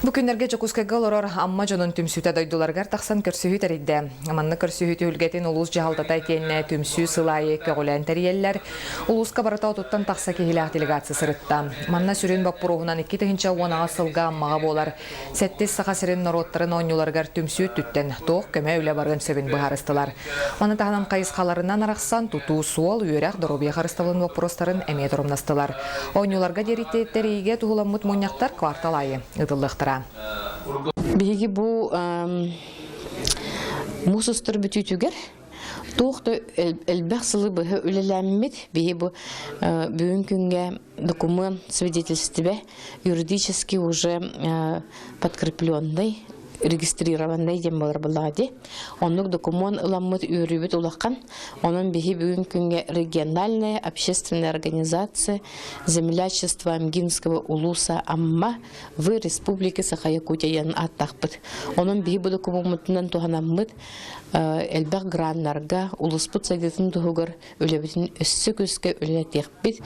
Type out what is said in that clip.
Бу күннэргэ Дьокуускайга олорор Амма дьонун түмсүүтэ дойдуларыгар тахсан көрсүһүү тэрийдэ. Манна көрсүһүү түһүлгэтин улуус дьаһалтата итиэннэ түмсүү сыл аайы көҕүлээн тэрийэллэр. Улууска барыта отуттан тахса киһилээх делегация сырытта. Манна сүрүн боппуруоһунан 2018 сылга Аммаҕа буолар сэттис Саха сирин норуоттарын оонньууларыгар түмсүү өттүттэн туох көмө үлэ барыан сөбүн быһаарыстылар. Маны таһынан хайысхаларынан арахсан тутуу, суол, үөрэх, доруобуйа харыстабылын боппуруостарын эмиэ торумнастылар. Оонньууларга диэри тэрийиигэ туһуламмыт мунньахтар квартал аайы ыытыллыахтара. Биһиги бу муус устар бүтүүтүгэр туох да элбэх сылы быһа үлэлэммит биһи бу бүгүн күҥҥэ документ свидетельстве юридически уже подкрепленный регистрированный диэн буолар буоллаҕа дии. Оннук докумуон ыламмыт үөрүүбүт улахан. Онон биһи бүгүн күҥҥэ региональная общественная организация землячества Амгинского улуса Амма в Республике Саха-Якутия диэн ааттаахпыт. Онон биһи бу докумуоммутунан туһанаммыт элбэх граннарга улууспут сайдыытын туһугар үлэбитин өссө күүскэ үлэлэтиэхпит.